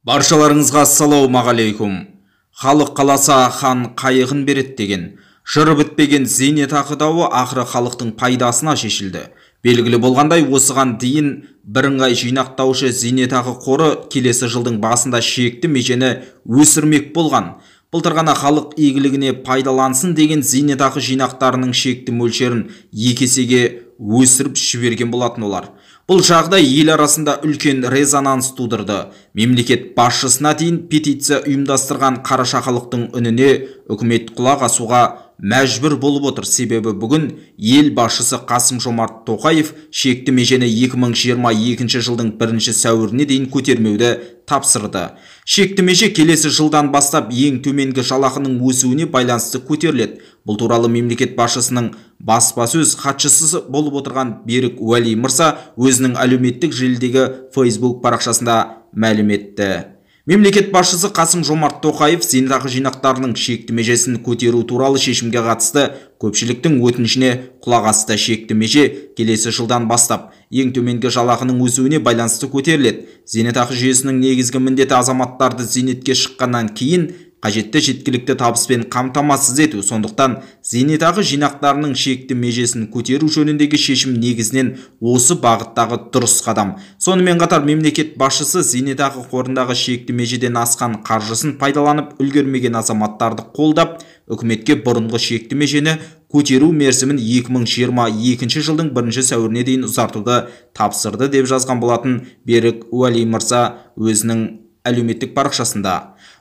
Баршаларыңызға ассалаумағалейкум. Халық қаласа хан қайығын береді деген. Жыры бітпеген зейнетақы дауы ақыры халықтың пайдасына шешілді. Белгілі болғандай, осыған дейін бірыңғай жинақтаушы зейнетақы қоры келесі жылдың басында шекті межені өсірмек болған. Былтыр ғана халық игілігіне пайдалансын деген зейнетақы жинақтарының шекті мөлшерін екі есеге өсіріп жіберген болатын олар. Бұл жағдай ел арасында үлкен резонанс тудырды. Мемлекет басшысына дейін петиция ұйымдастырған қараша халықтың үніне үкімет құлақ асуға мәжбүр болып отыр. Себебі бүгін ел басшысы Қасым-Жомарт Тоқаев шекті межені 2022 жылдың 1 сәуіріне дейін көтермеуді тапсырды. Шекті меже келесі жылдан бастап ең төменгі жалақының өсуіне байланысты көтеріледі. Бұл туралы мемлекет басшысының баспасөз хатшысы болып отырған Берік Уәли мырза өзінің әлеуметтік желідегі Facebook парақшасында мәлім етті. Мемлекет басшысы Қасым-Жомарт Тоқаев зейнетақы жинақтарының шекті межесін көтеру туралы шешімге қатысты көпшіліктің өтінішіне құлақ асты. Шекті меже келесі жылдан бастап ең төменгі жалақының өсуіне байланысты көтеріледі. Зейнетақы жүйесінің негізгі міндеті азаматтарды зейнетке шыққаннан кейін қажетті жеткілікті табыспен қамтамасыз ету. Сондықтан зейнетақы жинақтарының шекті межесін көтеру жөніндегі шешім негізінен осы бағыттағы дұрыс қадам. Сонымен қатар мемлекет басшысы зейнетақы қорындағы шекті межеден асқан қаржысын пайдаланып үлгермеген азаматтарды қолдап, үкіметке бұрынғы шекті межені көтеру мерзімін 2022 жылдың 1 сәуіріне дейін ұзартуды тапсырды деп жазған болатын Берік Уәли мырза өзінің әлеуметтік парақшасында.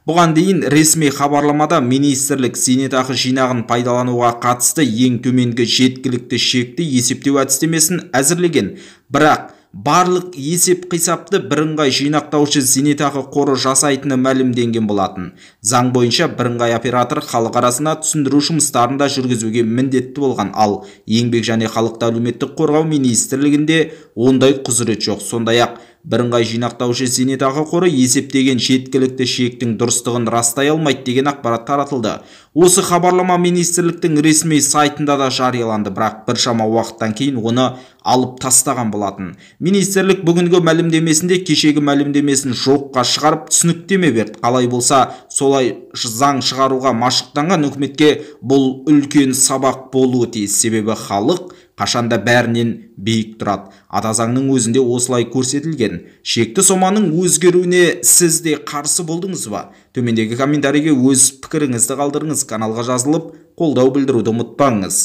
Бұған дейін ресми хабарламада министрлік зейнетақы жинағын пайдалануға қатысты ең төменгі жеткілікті шекті есептеу әдістемесін әзірлеген. Бірақ барлық есеп-қисапты бірыңғай жинақтаушы зейнетақы қоры жасайтыны мәлімденген болатын. Заң бойынша бірыңғай оператор халық арасына түсіндіру жұмыстарын да жүргізуге міндетті болған. Ал Еңбек және халықты әлеуметтік қорғау министрлігінде ондай құзырет жоқ. Сондай-ақ бірыңғай жинақтаушы зейнетақы қоры есептеген жеткілікті шектің дұрыстығын растай алмайды деген ақпарат таратылды. Осы хабарлама министрліктің ресми сайтында да жарияланды, бірақ біршама уақыттан кейін оны алып тастаған болатын. Министрлік бүгінгі мәлімдемесінде кешегі мәлімдемесін жоққа шығарып түсініктеме берді. Қалай болса, солай заң шығаруға машықтанған үкіметке бұл үлкен сабақ болуы тиіс. Себебі халық қашанда бәрінен биік тұрады. Ата заңның өзінде осылай көрсетілген. Шекті соманың өзгеруіне сіз де қарсы болдыңыз ба? Төмендегі комментарийге өз пікіріңізді қалдырыңыз. Каналға жазылып, қолдау білдіруді ұмытпаңыз.